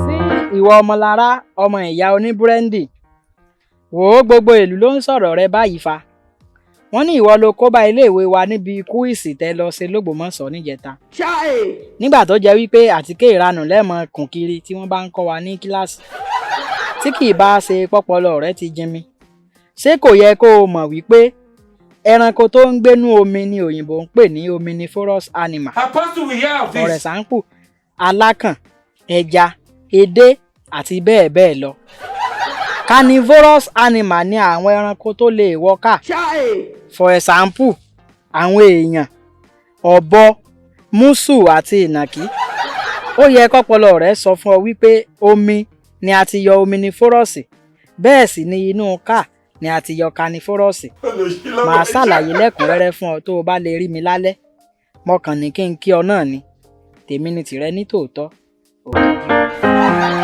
Sí ìwọ Ọmọlára, ọmọ ìyá oníbúrẹ́dì, wò ó, gbogbo ìlú ló ń sọ̀rọ̀ rẹ báyìí fa. Wọ́n ní ìwọ ló kó bá iléèwé wa níbi quiz tẹ́ lọ ṣe lÓgbómọ̀ṣọ́ níjẹta, nígbà tó jẹ́ wípé àtíkè ìranù lẹ́mọ̀ kùn kiri tí wọ́n bá ń kọ́ wa ní kíláàsì. Tí kì í bá ṣe pọ́pọlọ rẹ ti jinmi, ṣé kò yẹ kó o mọ̀ wípé ẹranko tó ń gbénú omi ni òyìnbó ń pè ní omnivorous animal? Apostle, we hear of For this. example, alákàn, ẹja, edé àti bẹ́ẹ̀ bẹ́ẹ̀ lọ. Carnivorous animal ni àwọn ẹranko tó lè wọ car. For example, àwọn èèyàn, ọ̀bọ, músù àti ìnàkí. Ó yẹ kọ́pọlọ rẹ sọ fún ọ wípé omi ni a ti yọ omnivorous, bẹ́ẹ̀ sì ni inú car ni a ti yọ carnivorous. Màá ṣàlàyé lẹ́kùnrẹ́rẹ́ fún ọ tó o bá lè rí mi lálẹ́. Mo kàn ní kí n kí ọ náà ni. Tèmi ni tìrẹ ní tòótọ́. Òkìkí.